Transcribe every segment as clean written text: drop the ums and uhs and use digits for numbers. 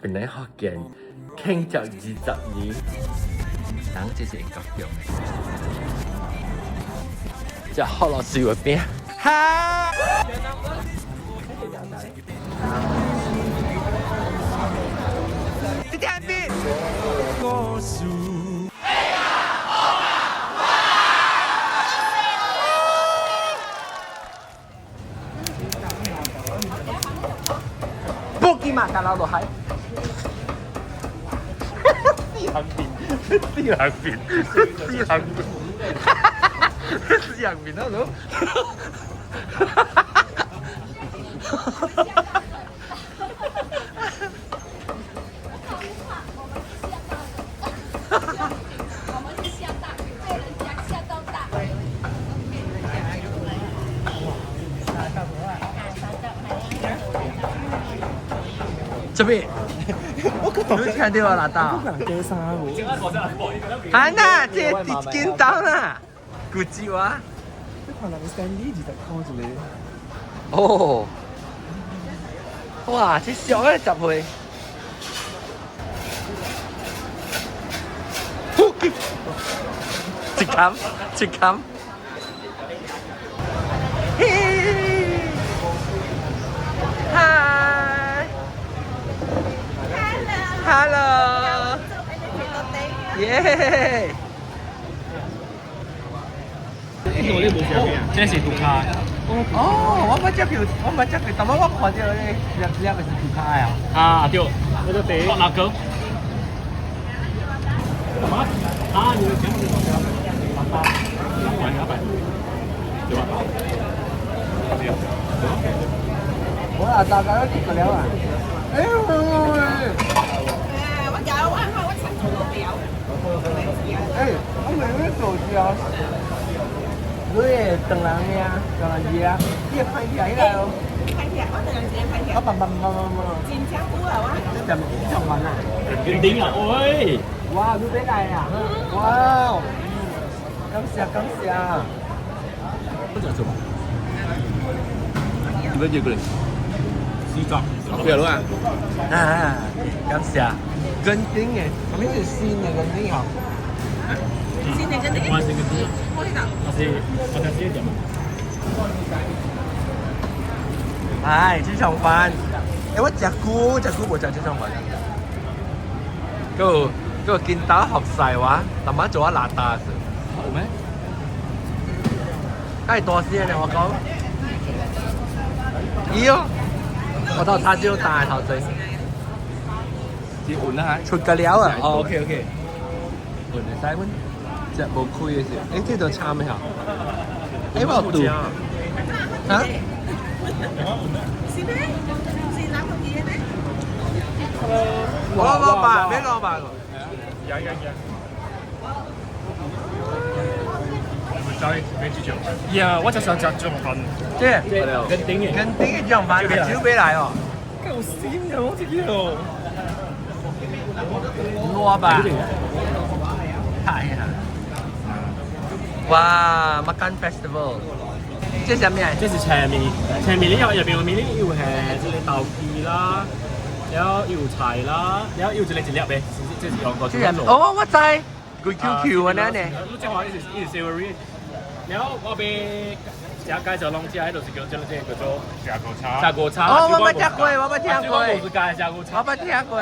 本來福建慶祝20年，人這是英國中的，這好老師月餅。哈！這點邊？布吉馬卡拉落海。死人面，死人面，死人面，死人面啊！佬，我們是嚇大，被人家嚇到大。這邊，你聽到啊，老大？啊那，這緊張啦，古蹟哇。哦，哇，這小的10歲。一冚，一冚。嘿，嗨。Hello。耶。這是杜卡。哦，我捌食過，我捌食過，但我看到咧粒粒的是杜卡啊。啊對，那個地。哪個？啊，你們全部八200，對吧？我啊，大概都食過了啊。哎呦喂！我有，我我曾做過表。哎，我妹妹做的啊。你會當人命，當人字啊？你會歹起來哦。歹起來，我當人字歹起來。我慢慢慢慢慢。真正久啊，我。這點這完啊？肯定啊，喂！哇，你欲來啊？哇！感謝感謝。我做嘛？你要這個？西裝。不要亂。啊，感謝。根丁的，什麼是新的根丁吼？新的根丁。我是根丁。我知道。我是我是這點。哎，這場飯。哎，我食久，食久無食這場飯。閣閣筋斗服曬我，慢慢做我邋遢時。有咩？太大聲了，我講。咦喲，我頭叉燒大頭仔。是換啊！出個了啊！哦，OK OK。換會使阮食無開的時候，欸，這道參的吼。欸，我有拄。哈？是咩？是哪個嘢咩？蘿蔔，咩蘿蔔？有有有。呀，我就想食醬飯。這跟頂嘅，跟頂嘅醬飯，酒買來哦。夠鮮嘅，我這個。蘿蔔。係啊。哇，Makan Festival。這是咩？這是斜麵，斜麵呢有入邊個麵呢，又係這個豆皮啦，然後又菜啦，然後又這個一粒嘅，這是用個。哦，我知，佢 QQ 啊呢呢。你這話伊是 savory。然後我被食介紹攏食，彼就是叫這個叫做食古茶。食古茶。哦，我捌食過，我捌聽過。我是介食古茶。我捌聽過，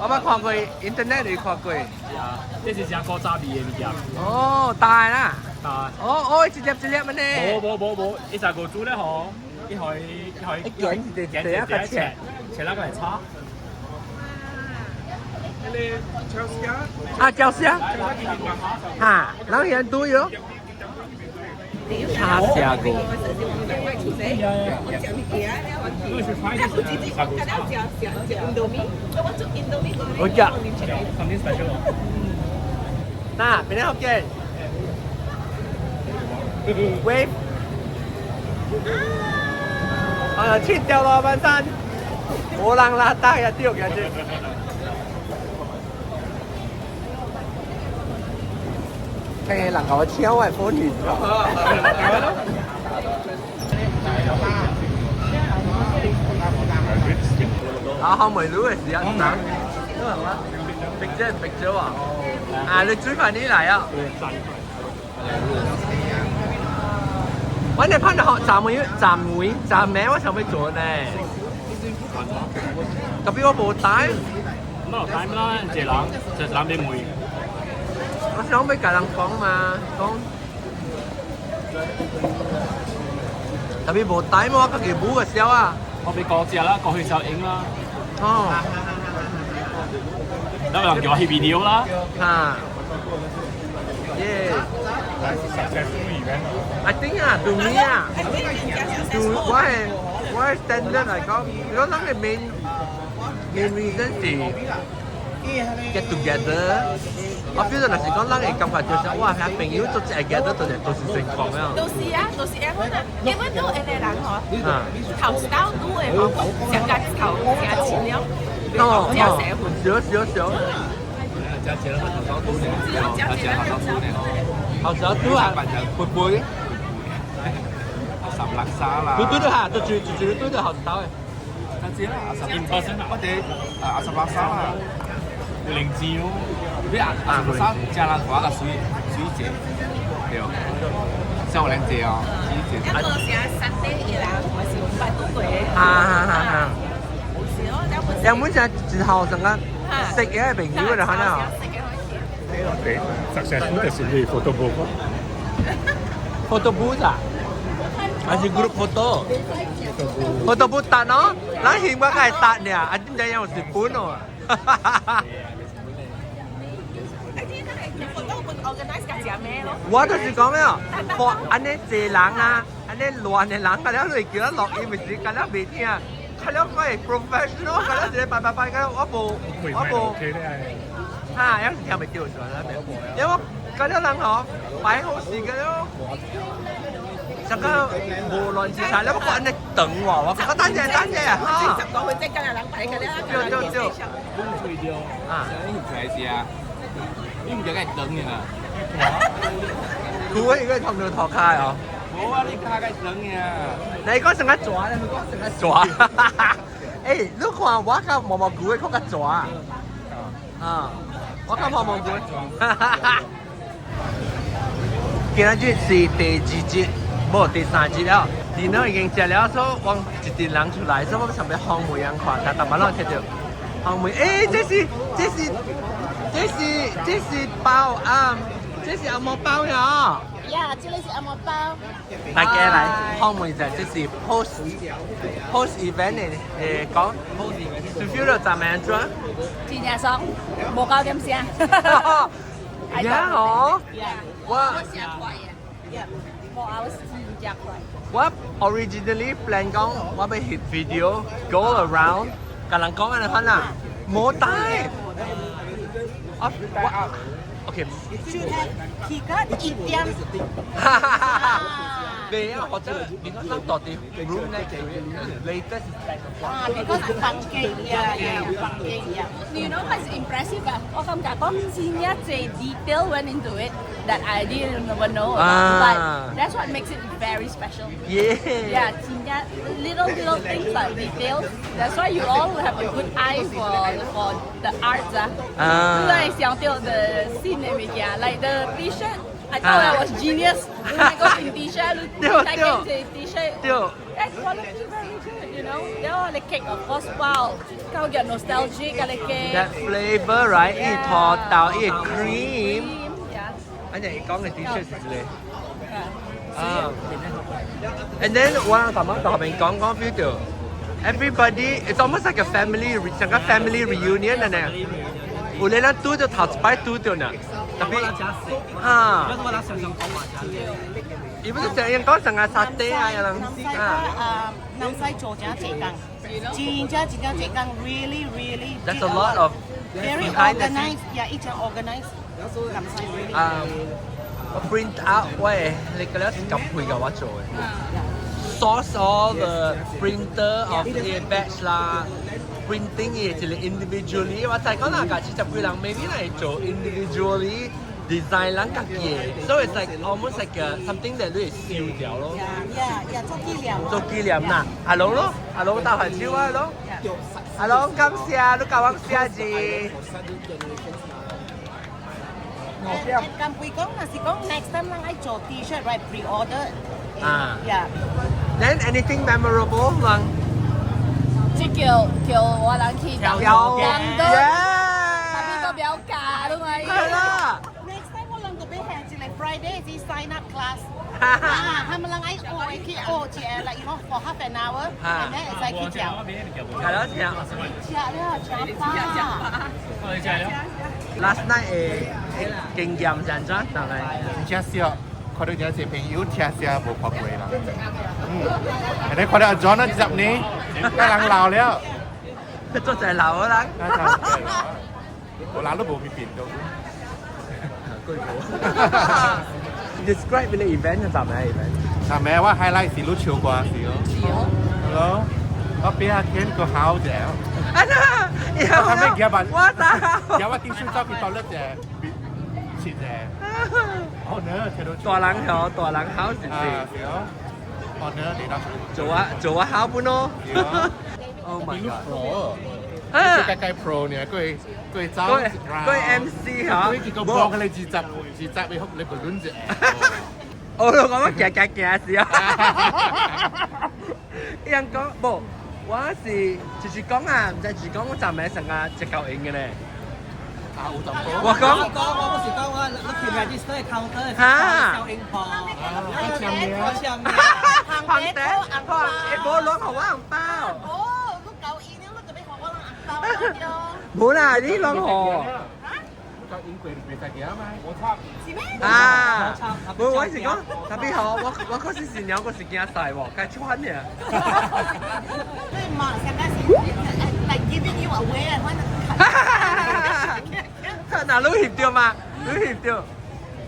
我捌看過，internet 裡看過。啊，這是食古早味的物件。哦，大啦。大。哦哦，一粒一粒的呢。無無無無，伊食古煮咧吼，伊可以伊可以。一卷一一個切，切那個來炒。啊，椒絲啊！哈，人現對喲。叉蝦過。我食。嗱，邊個福建？喂。啊，去掉老板山，無人拉大也對，感覺。聽人甲我搶我的本錢。啊，後尾擼嘅時候，因為我逼咗逼咗啊！啊，你煮飯啲嚟啊！我哋拍到學站位站位站名，我想要做呢。特別我無帶，咁啊，帶啦，一個人，一個人俾問。我想欲共人講嘛，講。特別無帶嘛，我家己舞個痟啊。我俾過食啦，過去小影啦。哦。有人叫我翕 video 啦。啊。Yeah. I think 啊，to me 啊，to 我的 standard 來講，如果咱的 main reason 是 get together，我 feel 到若是講咱會感覺就是哇，遐朋友做一個 gather 就是成功了。就是啊，就是咁啊，根本都會個人嗬，頭一道拄的嗬，上個頭誠親了，哦，誠社會。少少少。食食啦，頭先拄呢，食頭先拄呢。頭先拄啊，背背。阿十垃圾啦。對對對嚇，就住住住對對後頭的。阿姐啦，阿十 In person 啊我哋阿十垃圾啦。有靈芝哦。你阿阿十垃圾食人話個水水濟，對。小靚濟哦，水濟。一個成三地的人，我是有捌拄過的。哈哈哈哈。是咯，有本就一後成個食嘢嘅朋友就可能。對，successful 就是你 photo booth。 Photo booth 啊？還是 group photo？Photo booth 搭喏，咱嫌我該搭呢，啊點解有日本哦？ photo booth organize 個食咩咯？我就是講咩哦，播按呢濟人啊，按呢亂的人，個了你叫我錄音，咪是個了袂聽，個了我係 professional，個了一個拜拜拜，個了我無我無。哈，有時聽袂到是吧？因為我個了人吼擺好時間了。這個無論是啥，你不管你等我，我講等陣等陣哈。十個佢即係人擺嘅咧。對對對。對啊，你唔知是啊？你唔知該等嘅啊？佢應該痛到頭開哦。無啊，你跤該長嘅。你講成個蛇咧，你講成個蛇。欸，你看我較毛毛菇的較較蛇。啊，我較毛毛菇。今仔日是第二日，無第三日了。電腦已經食了，所以我一陣人出來，所以我想欲訪問人看，但逐擺攏摕著訪問。欸，這是包啊，這是紅毛包呀。呀，這個是紅毛包。大家來訪問一下，這是 post event 的講，是 feel 到怎麼樣？真正爽，無夠點聲。呀哦，我我我是真快。我 originally plan 講我欲翕 video go around，共人講按呢款啦，無帶。我 OK。而家一點。哈哈哈哈！未啊，或者你講咱到底 room 咧，latest 啊，because 房間呀呀，房間呀。You know what's impressive 啊？我感覺講真正濟 detail went into it that I didn't even know about. But that's what makes it very special. Yeah, 真正 little little things like details. That's why you all have a good eye for the arts 啊。啊。你會想到 the 新的物件，like the T-shirt. I thought that was genius. 你個件 T-shirt，你帶件這 T-shirt. 對。 That's quality very good. 然後你 cake of course, wow，夠嘅 nostalgic 嘅你 cake。 That flavor right，伊塗豆，伊 cream。 Yeah. 按呢講的 T-shirt 是這個。啊。And then 我頭先後面講講 feel 到，everybody it's almost like a family，像個 family reunion 按呢。有咧咱拄著頭一擺拄著呢，特別哈。伊不是成日講成個沙爹啊，有人啊，南西做真濟工，真正真正濟工，really really。 That's a lot of very behind the scenes. organized，yeah，一直 organized。南西 really。啊，我 print out 喂，你嗰了是咁配嘅我做嘅。Source all the printer of the batch 啦，printing 嘅一個 individually，我就講啦，假設十幾人 maybe 來做 individually design 人家己嘅，so it's like almost like a something that 你會燒掉咯。 Yeah，做紀念。做紀念啦，阿龍咯，阿龍搭下手啊咯。阿龍感謝，你教我寫字。咁會講，若是講 next time 咱愛做 T-shirt right pre-order。啊。 Yeah。 Then anything memorable 人？即叫叫我人去當有。當到，特別個表價都咪。係啦。 Next time 我人特別係一個 Friday 是 sign up class。啊，他們人愛學去學一個，like for half an hour，and then 會使去食。係咯，食。食了，食飽。 Last night 的經驗是按怎？大概。真正笑，看到真濟朋友聽聲無看過啦。嗯，你看到阿 John 啊，10年，個人老了。做就係老啦。我老都無變到。 Describe 你 event 係咩 event？係咩？我 highlight 是你唱歌時咯。係咯。我比阿 Ken 個好者。啊那，我咩夾板？我打。夾我點數走去到咧隻，切隻。哦呢，切到。大人好，大人好是是。是哦。哦呢，你當做啊做啊好不喏？Oh my god！啊！計計 pro 呢？佢佢走，佢 MC 嚇，佢結果幫佢自習自習，你你個輪子。我都講我行行行是啊。伊人講無，我是就是講啊，毋知就是講我昨暝成啊一夠用嘅咧。啊，有淡我講，講我不是講我，你去 register counter 嚇，小英婆，我簽名，我簽名，紅茶，紅，會無攏予我紅包。哦，你夠意了，你就欲予我紅包了。無啦，你攏予。夠英國就袂使行嘛。我插。是咩？啊！無，我是講，特別好，我我嗰時是鳥，我是驚曬喎，該穿嘅。你嘛，上個是 like giving you away 啊，我。嗱，你翕到嘛？你翕到，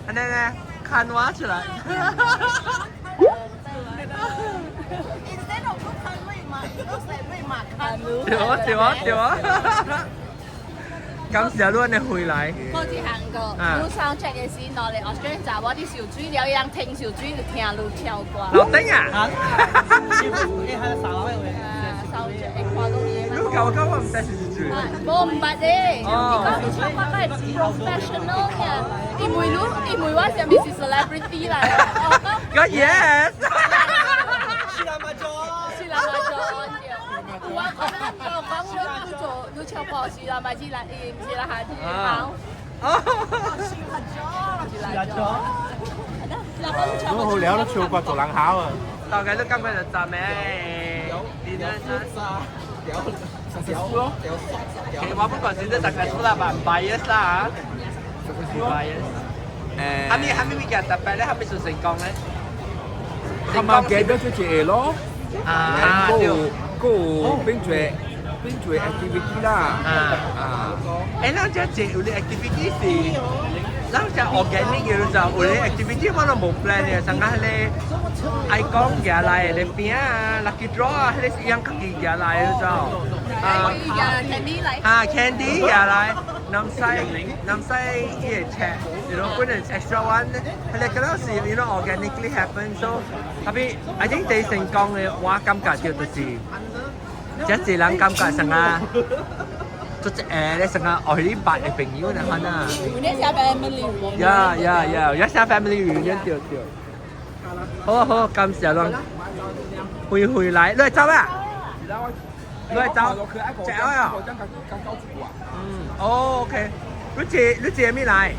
按呢呢，看我出來。 Instead of 看你嘛，it looks like 你嘛看。對啊對啊對啊！感謝你按呢回來。好似行過，你 sound check 的時，攞嚟 Australia 查某佇游水了，伊人停游水就聽你唱歌。樓頂啊！你喺沙撈嘅。 sound check 會看到伊。你教我講，我毋知是是水。無毋捌咧，伊講你唱歌係 professional 嘅，伊問你，伊問我啥物是 celebrity 來。講 yes。是啦嘛做。是啦嘛做。有啊，講講講你做你唱歌是啦嘛是啦，伊毋是啦下啲好。哦，是啦做。是啦做。我好了都唱歌做人好啊。大概都感覺就讚咩？有有有咯，有其實我不管是大家出啦吧，唔 bias 啦嚇，唔 bias。誒，哈咪哈咪物件特別咧，哈咪算成功咧？他們記得就一個咯。啊，對。閣有變做變做 activity 啦。啊啊！誒，咱這這有啲 activity 是，咱這 organic 嘅就有啲 activity 我攏無 plan 嘅，上個彼個愛講舉來的餅啊，lucky draw 啊，彼個是樣家己舉來的就。啊，candy 來。啊，candy 舉來，南西南西伊會check，put an extra one，彼個嗰陣時 organically happen，so 特別 I think 第成功的我感覺到就是，這濟人感覺上啊，做一個咧上啊，愛你捌的朋友那款啊。有點像 family reunion。 Yeah，有像 family reunion 對對。好好，感謝攏。回回來，你來走啊？你來走，走啊！嗯，哦，OK。你借你借咩來？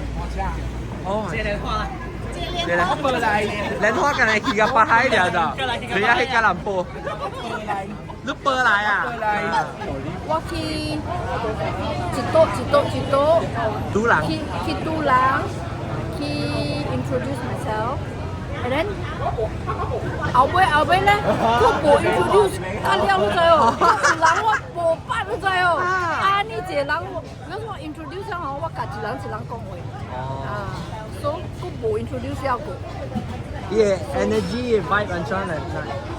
哦，借蓮花。借蓮花來，蓮花敢來去到北海了就，你啊去吉隆坡。你報來啊？我去一桌一桌一桌。拄人。去去拄人，去 introduce myself。And then 後尾後尾咧，我無 introduce，啊了你知哦，有人我無捌你知哦，啊你一個人，比如說我 introduce 吼，我共一人一人講話，啊，所以佫無 introduce 了過。伊個 energy vibe 按怎來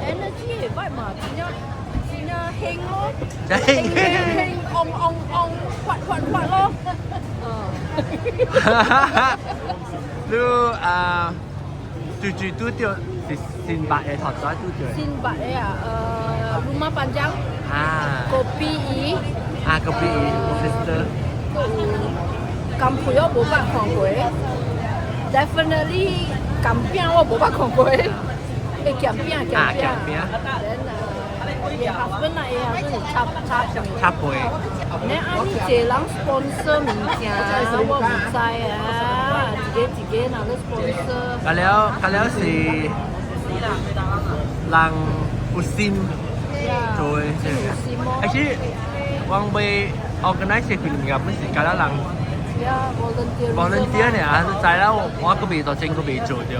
？Energy vibe 嘛，真正真正興咯，興興興旺旺旺，發發發咯，嗯。你啊，住住拄著是新捌的頭先拄著。新捌的啊，rumah panjang。啊。啊。 Kopi 伊。啊，kopi 伊 sister。甘皮我無捌看過，definitely 甘餅我無捌看過，會鹹餅鹹餅。鹹餅。 Then 伊 husband 啊，伊 husband 是插插輩。插輩。你按呢濟人 sponsor 物件，我毋知啊，一個一個若咧 sponsor。甲了甲了是人有心做的，有心哦。 Actually，我欲 organize 這幾物件，本是甲了人。 Yeah, volunteer. Volunteer 呢，知啦，我閣未做真，閣未做著。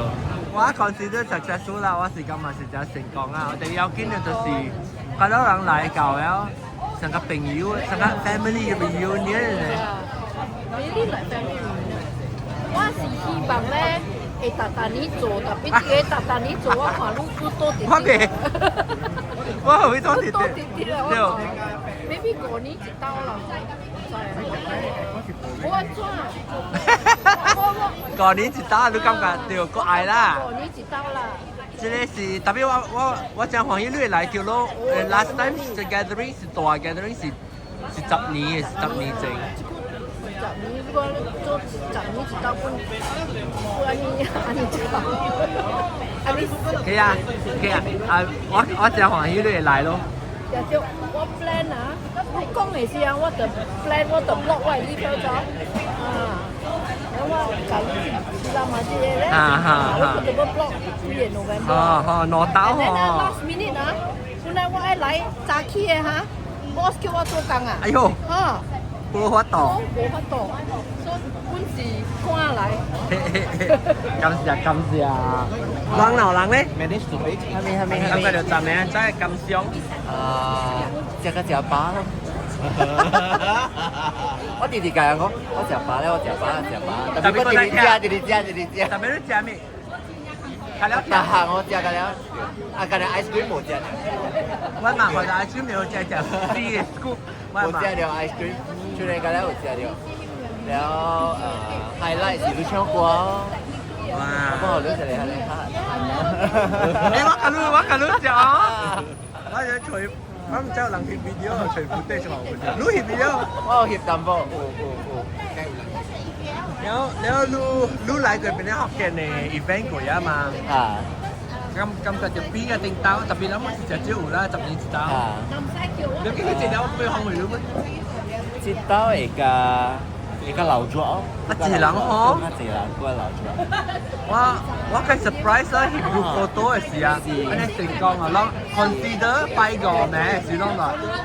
我 consider successful 啦，我是感覺是真成功啊！我哋要緊的就是，較多人來到了，成個朋友，成個 family 嘅 reunion 咧。 Really like family reunion。我是希望咧，會逐逐年做，特別這個逐逐年做，我看你愈多啲。我袂，我會多啲多啲啲啦，我看。Maybe 5年一道啦，我安怎？五年一道，你感覺對，閣愛啦。五年一道啦。這個是特別我真歡喜你來叫咯。Last time 這 gathering 是大 gathering 是10年的，是10年前。十年，如果做十年一道，本按呢按呢一道，按呢。可以啊，可以啊，啊，我真歡喜你會來咯。就就我 plan 啊，你講的時候我就 plan，我就 block 我的機票咗。啊，然後我共你知道嘛？這個咧，我就要 block 幾個 November。好好，攞刀吼。吼。 last minute 啊，本來我愛來早起的哈，boss 叫我做工啊。哎呦。哈。無法度。無法度，所以本是趕來。感謝感謝。人老人咧？ Manage to 俾係咪係咪感覺就站咩？真係感傷。啊，食個食飽咯。我直直共人講，我食飽咧，我食飽，食飽。特別我直直食，直直食，直直食。特別你食咩？逐項我食個了，啊，干焦 ice cream 無食。我嘛，我 ice cream 有食食四個 scoop。無食著 ice cream，出來個了有食著。了highlight 是你唱歌。哇！我好你一個係咧。欸，我共你，我共你食啊！我就隨，我毋知有人翕 video，隨 footage 嘛，你翕 video？我有翕淡薄，有有有。了了，你你來過邊個福建的 event 過啊嘛？啊。感覺就比個頂刀，特別咱們是食少有啦，10年一道。啊。你記得一條飛方位你冇？一道會共會較流熱哦。啊，一人吼？較濟人，閣流熱。我較 surprise 啦，翕 group photo 的時啊，按呢成功啊，攏 consider 拜五暝時攏話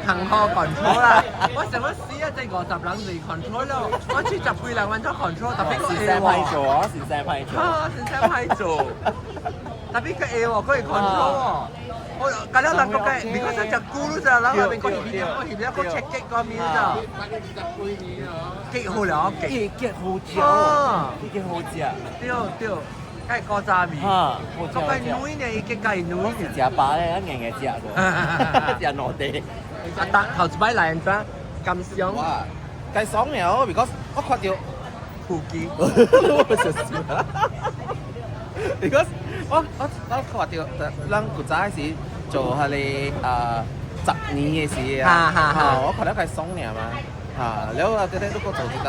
幸好 control 啦。我想講死啊，這50人未 control 咯，我70幾人完全 control，特別個會喎。歹做哦，實在歹做。哈，實在歹做。特別個會喎，佢會 control 喎。我隔了人個計，你講食久你知，人那邊講翕了，翕了，講 check 結個面咋？結好了，結結好食哦，結好食。對對，梗係古早味。哈，好食。個計軟呢，伊結計軟呢。食飽咧，硬硬食過，食兩地。啊，達頭一擺來安怎？感想？哇，計爽了，because 我看著腹肌。我就是。because 我看著咱古早時做彼个10年的時啊，我看著較爽爾嘛，嚇，了後這個如果做一道，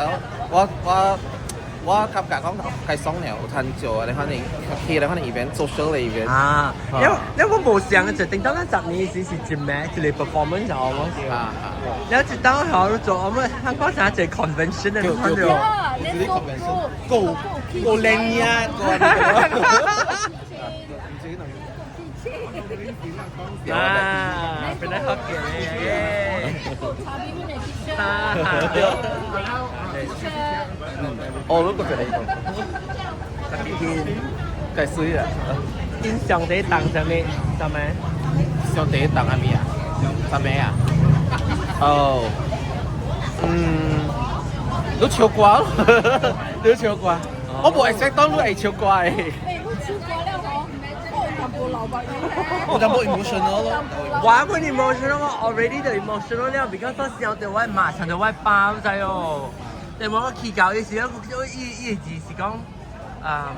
我感覺講較爽爾，有通做啊，你可能去咧可能 event social 的 event 啊，因為我無想就頂到咱十年時是一暝一個 performance 就我啊，了一道好做我們香港啥一個 convention 的，你看著。夠夠靚呀，夠。啊，本來好嘅，啊，對。哦，你覺得呢個？計水啊！印象第一檔啥物？啥物？上第一檔係咩啊？啥物啊？哦，嗯，你唱歌咯，你唱歌，我無 expect 當你會唱歌的。欸，你唱歌了吼，我有淡薄流目有淡薄 emotional 咯。我本 emotional，我 already 就 emotional 了，because 我想著我媽，想著我爸，知哦。但我去到伊時，我伊伊的字是講啊，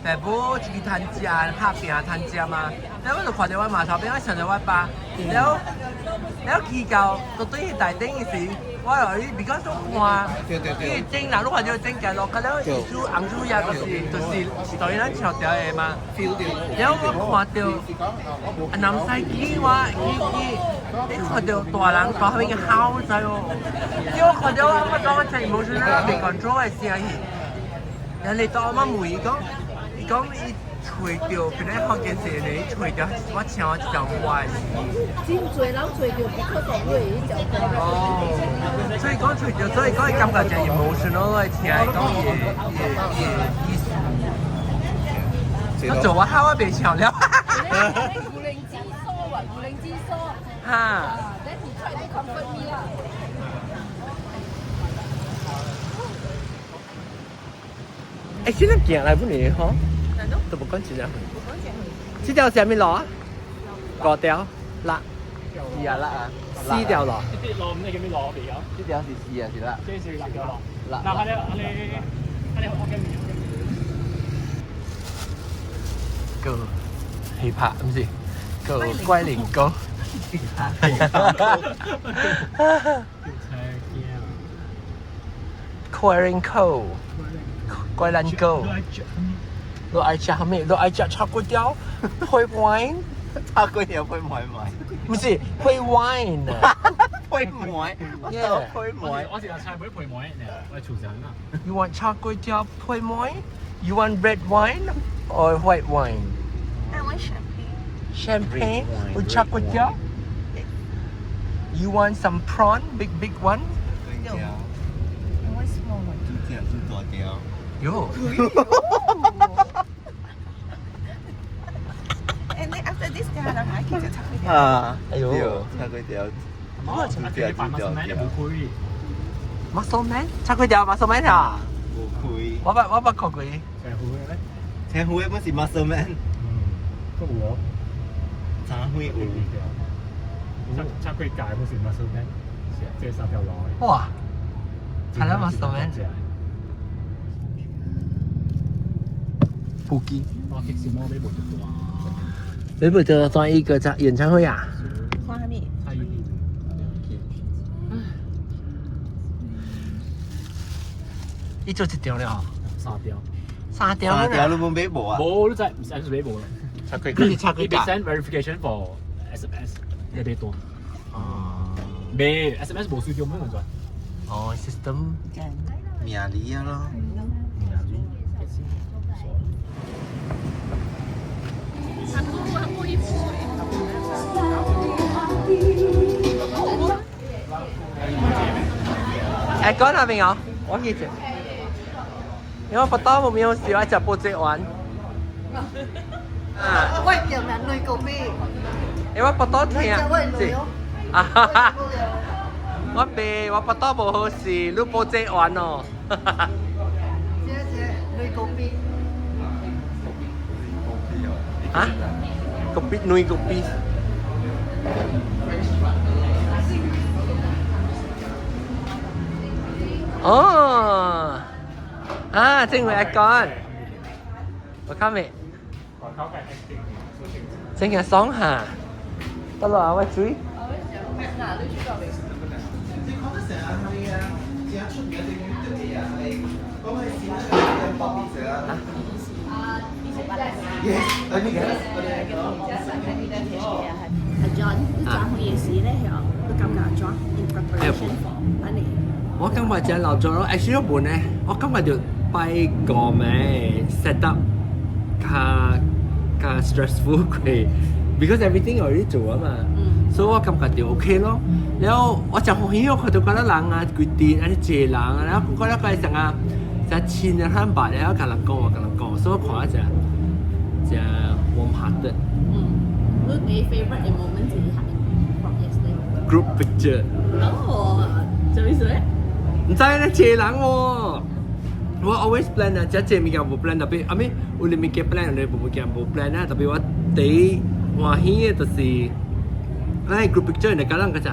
爸母出去趁食，拍拼趁食嘛。了我就看著我碼頭邊，我想著我爸，了了去到到對去大頂的時，我就去比較想看，伊整人，你看著整條路，甲了伊主紅主也就是等於咱橋條的嘛。了我看著啊，南西去我去去，你看著大人大邊哭知無？我看著我我講我真 emotional，袂 control 的聲去。人哋當我問伊講，伊講伊揣著，本來福建社呢，揣著我請我一條我的。真濟人揣著不可動的彼條歌。哦，所以講揣著，所以講伊感覺真 emotional 來聽伊講伊的意思。我做我喊我袂唱了。古靈之梳啊，古靈之梳。哈。 Then he tried to comfort me 啦。欸，現在行來不呢？吼，都無講真正遠。這條是啥物路啊？五條、六、四啊六啊，四條路。呢啲路唔知叫咩路嚟㗎？這條是四啊是六？這是六條路。六。嗱，我哋我哋我哋我嘅面。個琵琶唔是個龜苓膏。龜苓膏，龜苓膏。你愛食啥物？你愛食炒粿條、配 wine。炒粿條配糜糜。唔是配 wine。配糜，我配糜。我是菜尾配糜呢，我廚神啊。 You want 炒粿條配糜？You want red wine or white wine? I want champagne. Champagne with 炒粿條？You want some prawn, big big one? No. I want small one. 煮條煮大條。喲。 And then after this，等下人還去食炒粿條。啊，哎呦，炒粿條。我食條飯馬壽麵無開。馬壽麵？炒粿條馬壽麵啊？無開。我捌看過。青湖的咧？青湖的本是馬壽麵。嗯，閣有哦。茶會有。炒炒粿條本是馬壽麵，這三條路。哇！係啦，馬壽麵。布基。我激死我買無得大。你不得裝一個演唱會啊？看啥物？蔡依林。伊做一張了。三條。三條。三條你冇買無啊？無，你知唔是買無啦。炒粿條。你是炒粿條。 Send verification for SMS，你買單。哦。買 SMS 無需要咩問題？哦，system。名字啊咯。名字。欸，講那邊哦，我記住，因為我腹肚無沒有事，我食補濟丸。啊！我叫人女高比。因為我腹肚疼。是。啊哈哈！我病，我腹肚無好勢，你補濟丸哦。哈哈。謝謝女高比。啊？個比女個比。哦，啊，正會阿幹，我看未？正嘅爽下，得啦，我水。阿 John，你轉去嘅時咧，嗬，你感覺怎？In preparation for 按呢？我感覺這老做咯，actually 我本咧，我感覺就拜個咩 set up 較較 stressful 過，because everything already 做啊嘛，所以我感覺就 OK 咯。然後我真歡喜，我看到嗰啲人啊，規定啊，濟人啊，然後覺得佢成啊，成親啊，坦白，然後共人講話，共人講，所以我看一隻隻 warm hearted。嗯，你 favorite moment 是 from yesterday？ Group picture。哦，做咩事咧？唔知咧，濟人喎。我 always plan 啊，這這物件無 plan，特別阿咪有啲物件 plan，有啲物件無 plan 啊。特別我第一歡喜的就是，咱 group picture 你講人個只，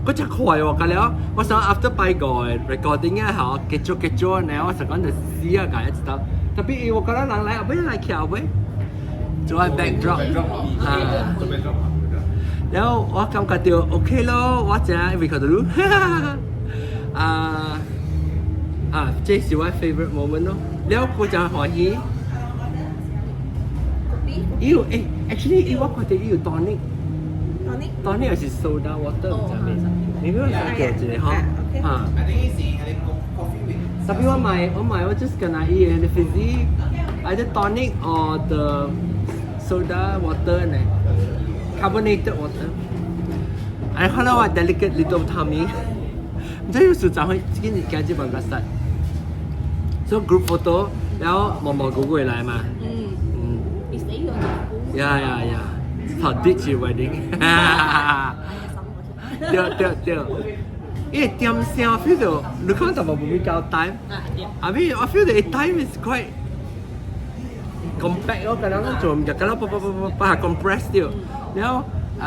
嗰只快喎，個了，我想 after 拜個 recording 啊，吼，結束結束呢，我想講就死啊，個一直到，特別我覺得人來後尾來徛後尾，做下 backdrop 啊。然後我感覺到 OK 咯，我真係 record 到啊啊，這是我 favorite moment 咯。然後我真歡喜。伊有誒，actually 伊我看到伊有 tonic。 Tonic？ Tonic 還是 soda water 唔知咩？你沒有想叫一個吼？啊。 I think 是嗰個 coffee with 特別我買我 just 跟伊個 fizzy either tonic or the soda water 呢，carbonated water。I 看到我 delicate little tummy，唔知有時就會今日今日辦個實。So group photo，然後毛毛過過來嘛。嗯。你死咗。 Yeah. 頭 ditch your wedding。對對對。因為點聲 feel 到，你看就無無夠 time。I mean，我 feel the time is quite compact 咯，咁樣做唔就咁樣，叭叭叭叭叭 compress 掉。然後誒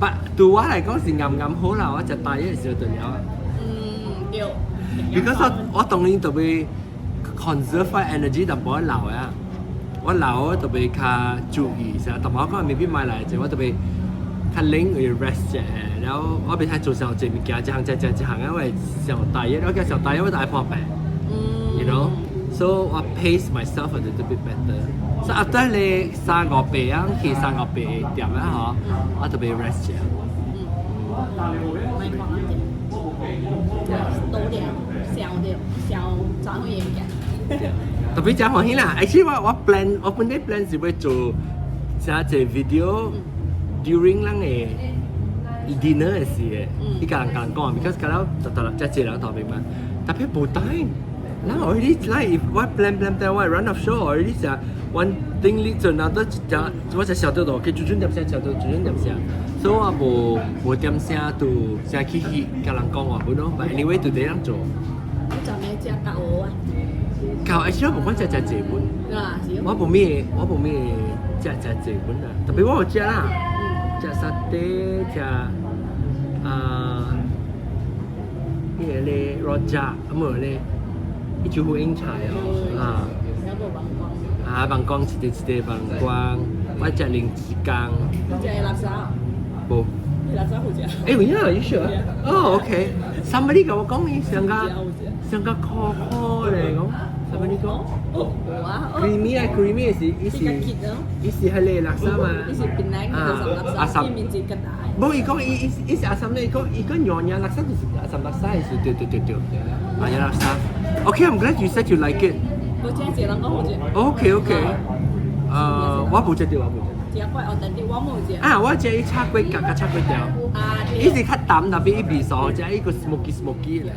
，but 對我嚟講是啱啱好啦，我就大一時候就了。對。 Because 我當然特別 conserve 翻 energy，但無留啊。我留特別較注意下，但我講未必買來者，我特別較冷會 rest 者。然後我別太做上這物件，一項一項一項啊，我會上大一，我叫上大一我就愛破病。So 我 pace myself a little bit better. So after 你三個八啊，去三個八點啊，嗬，我特別 rest 者。咪講啦，倒掉、笑掉、笑賺好嘢嘅。特別真歡喜啦！Actually 我 plan 我本來 plan 是要做寫一個 video during 咱嘅 dinner 嘅時嘅，你甲人甲人講，because 甲了就就遮濟人頭面嘛，特別無 time。咱 already like if 我 plan plan plan 我 run of show already 是 one thing lead to another，就我就想到到，佢主轉點聲，想到主轉點聲，所以我無無點聲就先去去甲人講話本咯。But anyway today 咱做。你就咩食狗啊？狗 actually 我無講食食濟本。啊，是。我無咩食食濟本啊，特別我有食啦，食沙爹，食啊，彼個咧 rojak，啊無咧，伊就好應菜哦，啊，啊，放光一個一個放光，我食零一工。你食垃圾？無。你垃圾好食。欸，有影？You sure？哦，OK。Somebody 共我講伊上個上個苦苦咧，講。Somebody 講。無啊。 Creamy 啊，creamy 是伊是伊是彼個垃圾嘛。伊是檳榔阿薩，伊面子較大。無，伊講伊伊伊是阿薩咧，伊講伊講娘娘垃圾就是阿薩垃圾，是對對對對，娘娘垃圾。Okay, I'm glad you said you like it. 我真係人講好食。 Okay. 我無食到，我無食。食過哦，但係我冇食。啊，我食伊炒粿角佮炒粿條。伊是較淡，特別伊味素，食伊個 smoky smoky 咧。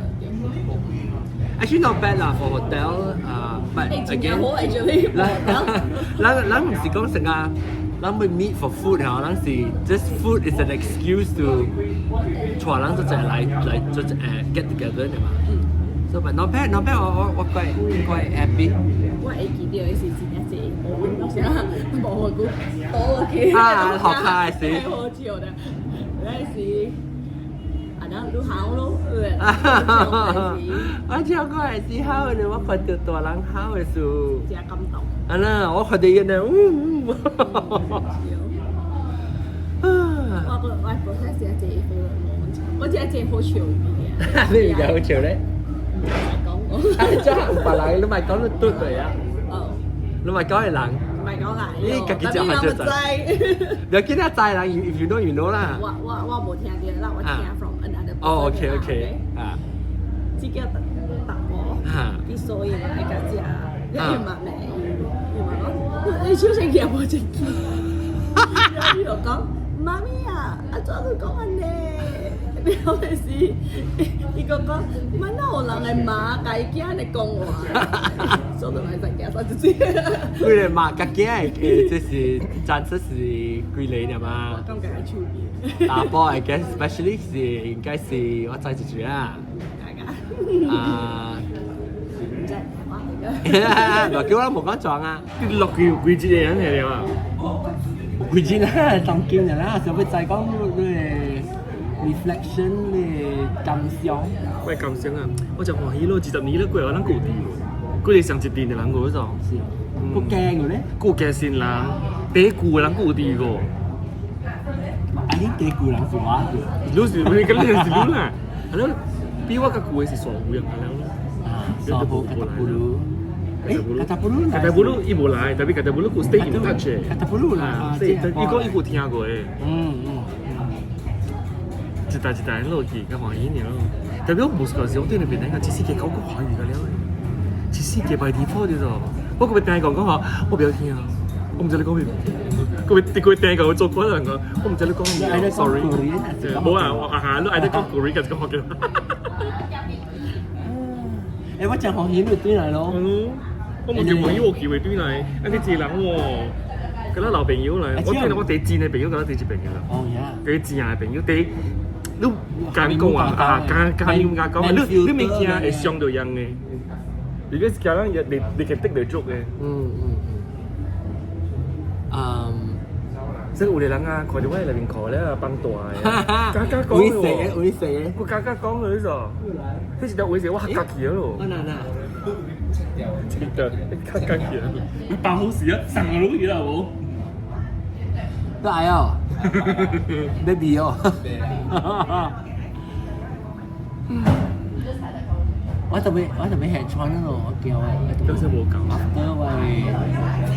Actually not bad 啦，for hotel 啊，but again，咱咱毋是講成啊，咱會 meet for food 嚇，咱是 just food is an excuse to 帶人做一來來做一 get together 嘛。So but not bad, not bad，我 quite quite happy。我會記得是真正濟，無運動啥，無久倒落去。啊，好開始。好笑的，那是。啊，那愈好咯，我唱歌的時候呢，我看到大人哭的時候，真感動。啊那，我看到伊呢，嗯嗯。我個我 process 真濟 favorite moment，我真濟好笑嘅物件。咩物件好笑咧？唔係講我。啊，真係有別人，你咪講你嘟對啊？哦。你咪講係人。唔係講人。你家己食還就知。唔要緊啊，知人，if you know you know 啦。我無聽到，啦，我聽 from another。哦，OK。啊。這叫達婆，伊所以嘛愛共食，伊嘛罵伊，伊嘛講，你手先舉無正經，然後伊就講，媽咪啊，啊怎你講按呢？然後就是伊閣講，嘛哪有人會罵家己囝按呢講話？所以就來食驚啥就是。幾个罵家囝的，這是暫時是幾個爾嘛？我感覺較趣味。大波 I guess especially 是應該是我知一句啊。啊。唔知我唔叫我無講撞啊！落去有幾隻人嚟了啊？有幾隻啦，當今啦，想欲知講你 reflection 你感想。我感想啊，我真歡喜咯，20年了過，咱舊地無，佢哋上一陣的人過咗。是，個驚嘅咧？顧驚新人，第舊的人顧有佇個。啊，你第舊人是我嘅。你是，你咁你是你啦。係咯，比我較舊的是傻烏人咁樣咯。啊，傻烏卡達布魯。誒，卡達布魯。卡達布魯伊無來，特別卡達布魯佢 stay in touch 卡達布魯啦，伊講伊有聽過的。一代一代落去，較歡喜爾咯。特別我無是時，我對那邊那個只是個講國華語個了，只是個 by default 就，我閣欲聽講講話，我不要聽啊，我毋知你講咩。閣欲閣欲聽講做官人講，我毋知你講咩，sorry。無啊，我啊你愛得講國語，還是講福建話？誒，我真歡喜你對來咯。嗯，我無真歡喜我去會對來，啊你一個人喎，佮咱老朋友來，我對我第真的朋友，佮咱第一朋友啦。哦呀。第真的朋友，第你敢講啊？啊，敢敢你敢講？你你物件會傷到人的，如果是叫人你你去得到足的。所以有的人啊，看到我內面哭咧，放大的，敢敢講喎，有意思的，我敢敢講了，你說，這是條危險，我嚇家去了。我哪哪？真的，嚇家去了，你放好時啊，上個落去啦，無？來哦，baby 哦。我特別我特別係穿咯，我叫啊。都是無講。 After 我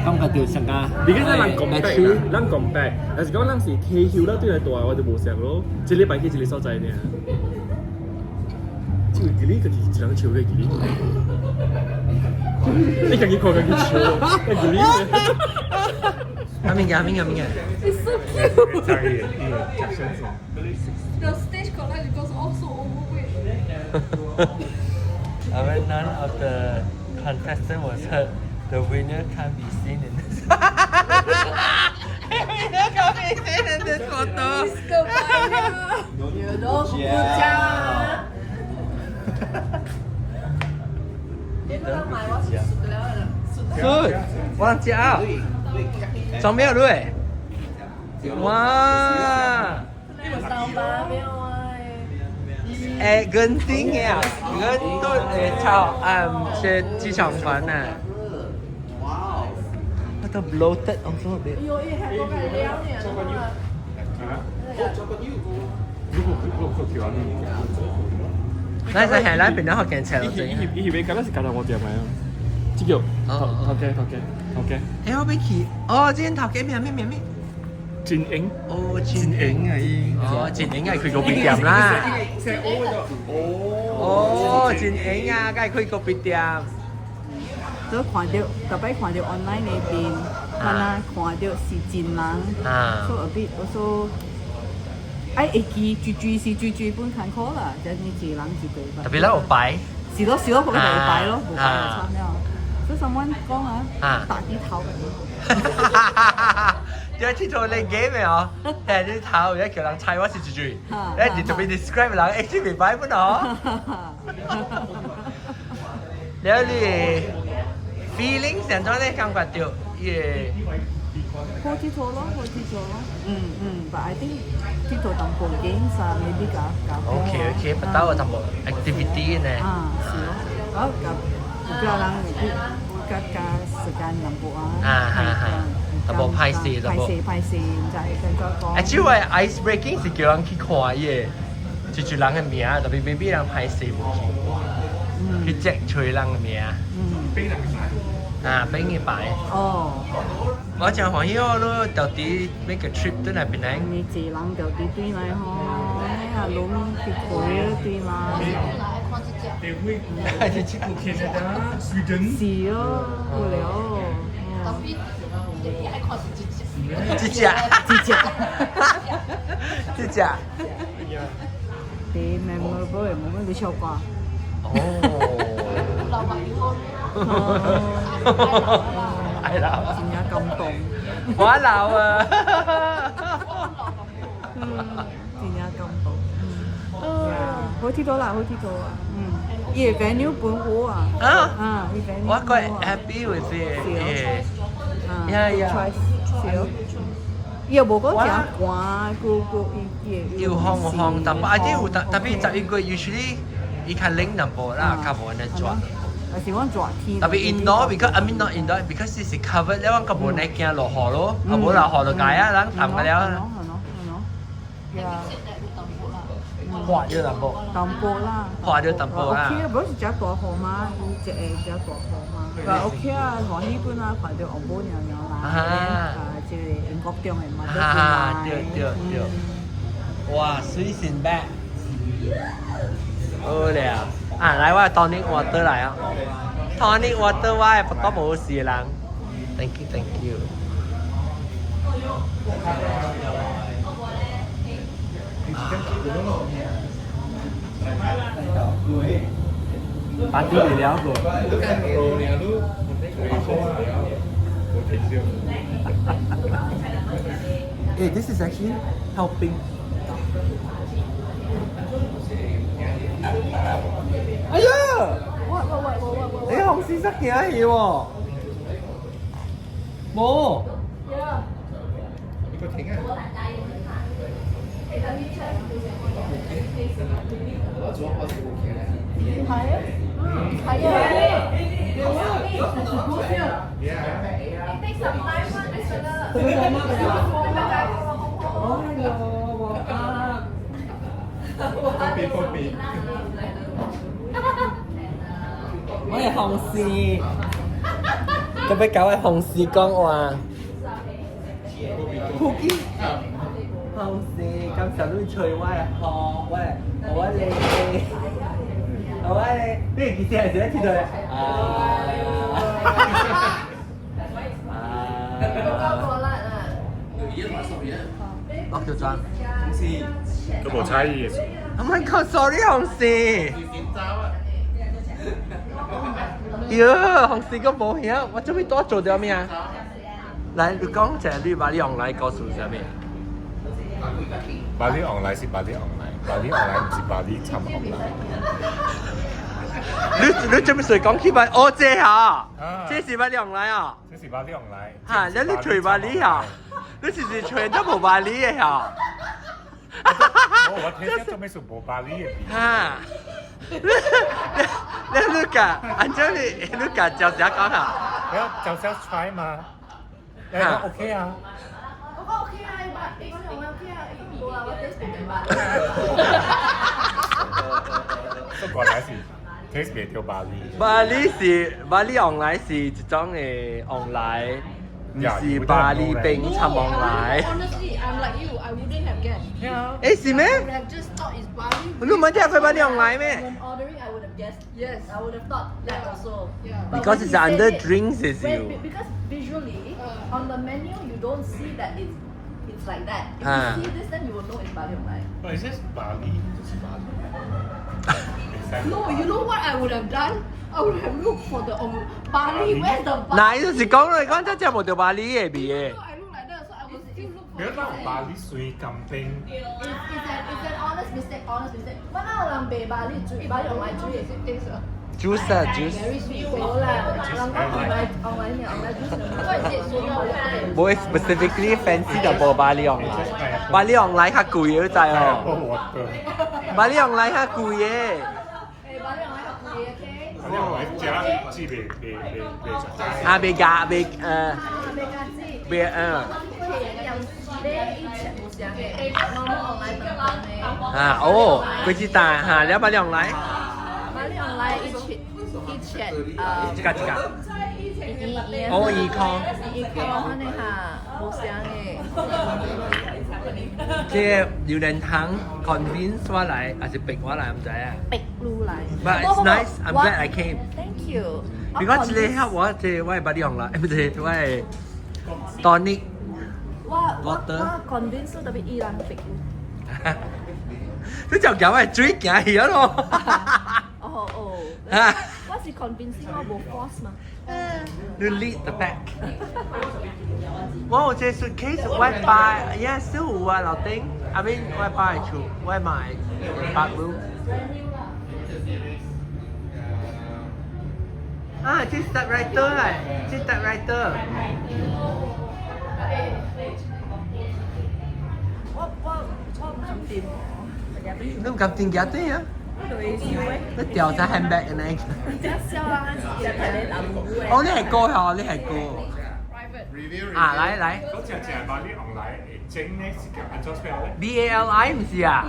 感覺到上加。你講咱講白啦，咱講白，但是講咱是退休了對來大，我就無想咯。一禮拜去一個所在爾。這個你家己一人笑個記你，你家己看家己笑，家己你。啊，物件物件物件。 It's so cute. The stage collapse because all so overweight. I mean, none of the contestant was hurt. The winner can't be seen in this. The winner can't be seen in this photo. You know, 家。你都買我是熟了啦。 Good，我人食啊。裝咩你？哇！誒，genting 嘅啊，genting 誒炒嗯是雞腸飯啊。我都 bloated also a bit。哎呦，伊還講個料呢。如果如果佢咱是係咱邊度學見車咯？伊伊伊，敢若是加拿大店的啊？這個頭頭家頭家頭家。欸，我欲去哦，這間頭家咩咩咩咩？真英哦，真英啊伊。哦，真英係開咖啡店啦。哦，真英啊，梗係開咖啡店。都看到，特別看到 online 那邊，看啊看到是真人，so a bit also，哎會記追追是追追本艱苦啦，就你一個人一個。特別咱有擺。是咯是咯，佢就有擺咯，無擺就慘了。所以 someone 講啊，打啲頭。對，佚佗練 game 的哦，係你頭，一叫人猜我是追追，你特別 describe 人，欸，這袂擺本哦。了你 feeling 上怎咧感覺到？伊個好佚佗咯，好佚佗咯。嗯嗯，but I think 佚佗淡薄 games 啊，maybe 較較。 OK OK，不到有淡薄 activity 呢。啊，是咯，啊，較有個人會去較較時間淡薄啊。啊哈哈，淡薄歹勢，淡薄。歹勢歹勢，毋知會怎講。啊，主要 ice breaking 是叫人去看伊個，就就人的名，特別 maybe 人歹勢無去，去 check 揣人的名。啊，俾佢擺。哦。我真歡喜哦，你到底 make a trip 轉來檳城。你一人到底轉來吼，啊，攏去開對嗎？係去過 Canada、Sweden。是哦，有了。這隻，這隻，這隻。啲 memorable 的 moment 你唱歌。哦。愛老。真正感動。我老啊。真正感動。好佚佗啦，好佚佗啊。嗯，伊個 venue 本好啊。啊。啊，伊 venue。我 quite happy with it. Yeah. 是哦。伊又無講誠寒，閣閣伊伊有風有風，淡薄啊啲有特特別11月 usually 伊較冷淡薄啦，較無按呢熱。但是阮熱天。特別 indoor because I mean not indoor because 是 covered 了，我個無奈驚落雨咯，啊無落雨就解啊，人淡個了。係咯係咯係咯。呀。滑咗淡薄。淡薄啦。滑咗淡薄啦。 OK 啊，不是食大雨嘛，伊一個食大雨嘛。但 OK 啊，歡喜本啊，看到紅寶娘娘啦，啊，這個英國中的嘛，啊，對對對。哇，水仙白。好了，啊，來我 tonic water 來啊，tonic water 我係不多無事人，thank you thank you。把啲嚟了個。Hey, this is actually helping. 哎呀！你紅線塞行去喎？冇。我係紅線，特別搞我紅線講話。酷機，紅線，感謝你催我的好，我我咧，我咧，你其實係點知道的？啊！啊！落條妝。都無差異。 Oh my god！Sorry，紅線。喲，紅線個無影，我準備多做掉咩啊？來，你講一下你把你往來告訴啥物？巴黎往來是巴黎往來，巴黎往來毋是巴黎參往來。你做咩事講起來？哦，這下，這是巴黎往來啊！這是巴黎往來。嚇，你吹巴黎啊？你是是吹得無巴黎的嚇？我聽說做咩事無巴黎的？嚇！你甲，按照你你甲趙小講啊？你要趙小 try 嗎？你講 OK 啊？我講 OK 啊，你講 OK 啊，無啊，我 taste 袂到。不過來是 taste 袂到巴黎。巴黎是巴黎往來是一種的往來，毋是巴黎冰參往來。 Honestly, I'm like you. I wouldn't have guessed. 欸是咩？ I would have just thought it's barley. 你毋捌聽過巴黎往來咩 When ordering, I would have guessed. Yes, I would have thought that also. Yeah. Because it's under drinks is you. Because visually on the menu you don't see that it's like that. If you see this, then you will know it's barley 往來. But is this barley? 這是巴黎。 No, you know what I would have done? I would have looked for the barley. Where's the barley? 嗱，伊就是講你講這隻無著巴黎的味的。 I look like that, so I will still look for. 不要講巴黎水甘冰。 It's an honest mistake, honest mistake. 我哪有人賣巴黎水，巴黎往來水的？ Juice 啊 juice。 Very sweet. 無啦，人講往來往來爾，往來 juice。無 specifically fancy 就無巴黎往來，巴黎往來較貴的，你知哦？巴黎往來較貴的。巴黎往來較貴的，OK。巴黎往來食煮袂袂袂袂食。啊，袂加袂呃。袂嗯。啊哦，幾支蛋嚇，兩百兩來。巴黎往來一切一切呃。一個一個。哦，二塊。二塊，安尼哈，無相的。這個榴蓮糖 convince 我來，還是逼我來，毋知啊。逼你來。 But it's nice. I'm glad I came. Thank you. Because 這個我這我的巴黎往來，毋是我的 tonic。我我我 convince 特別伊人逼你。你就夾我的水行去咯。哦哦。我是 convincing 我無 force 嘛。你 lead the pack。我有這 suitcase 我擺，yes 有啊，樓頂。I mean 我擺厝，我買 bathroom。啊，這 typewriter 來，這 typewriter。我我我唔敢掂。你唔敢掂幾多啊？你掉晒 handbag 嘅呢？哦，你係歌嗬，你係歌。啊，來來。嗰隻淨係把啲 online 整呢是叫按怎 spell 咧？ BALI 唔是啊？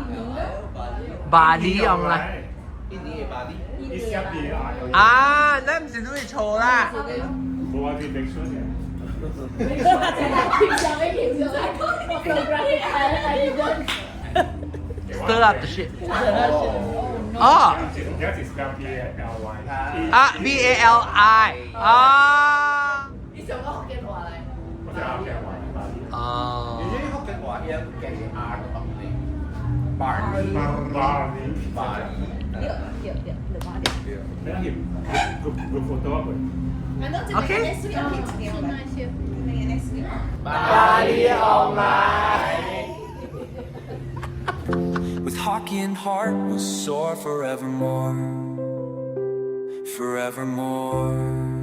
巴黎 online。印尼的巴黎。你寫 B A I。啊，你唔是你錯啦。冇啊，啲歷史嘅。 Stir up the shit。哦。而家是 spell B A L Y。啊，BALI 啊。你想講福建話咧？我就福建話。哦。你這福建話伊加 R 讀呢？巴黎。巴黎。巴黎。對對對，兩個對。你翕個個 photo 啊？ OK。巴黎 online。 With Hokkien heart will soar forevermore, forevermore.